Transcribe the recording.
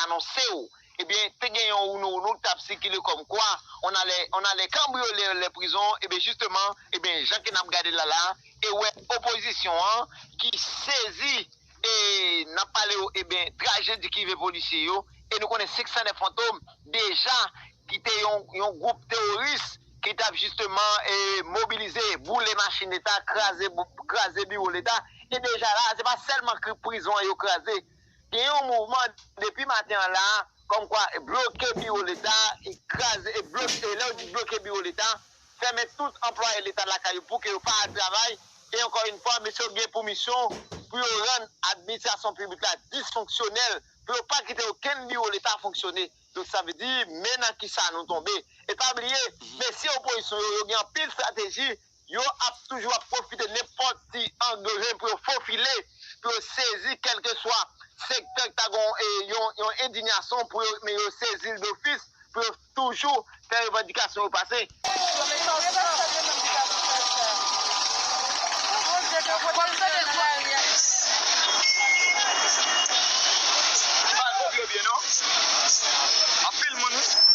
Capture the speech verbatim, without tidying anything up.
anonse w, ebyen, te gen yon wounouwounou ki t ap sikile kòmkwa on allait, on allait cambrioler les prisons, ebyen, jisteman, ebyen, jan ke n ap gade l la la, e wè opozisyon an ki sezi, e n ap pale w, ebyen, trajedi ki rive polisye yo, e nou konnen senk san nèf Fantom deja ki te yon, yon gwoup teworis ki t ap jisteman, e, mobilize, boule machin Leta, kraze, kraze biwo Leta. E deja la, se pa sèlman ki prizon an yo kraze. Gen yon mouvman depi maten an la, kòmkwa bloke biwo Leta, e kraze, e bloke, e lè yo di bloke biwo Leta, fèmen tout anplwaye Leta lakay yo pou ke yo pa al travay. E ankò yon fwa, mesye yo gen pou misyon pou yo rann administrasyon piblik la disfonksyonèl, pou yo pa kite okenn biwo Leta fonksyone. Donk, sa vle di, men nan ki sa nou tonbe. E pa bliye, mesye opozisyon yo, yo gen anpil estrateji, yo ap toujou ap pwofite nenpòt ti ang yo jwenn pou yo fofile, pou yo sezi kèlkeswa sektè ki ta gen yon, e, yon, yon endiyasyon pou yo, men yo sezi l dofis, pou yo toujou fè revandikasyon yo pase. Pa konplo byen, non? Anpil moun, wi.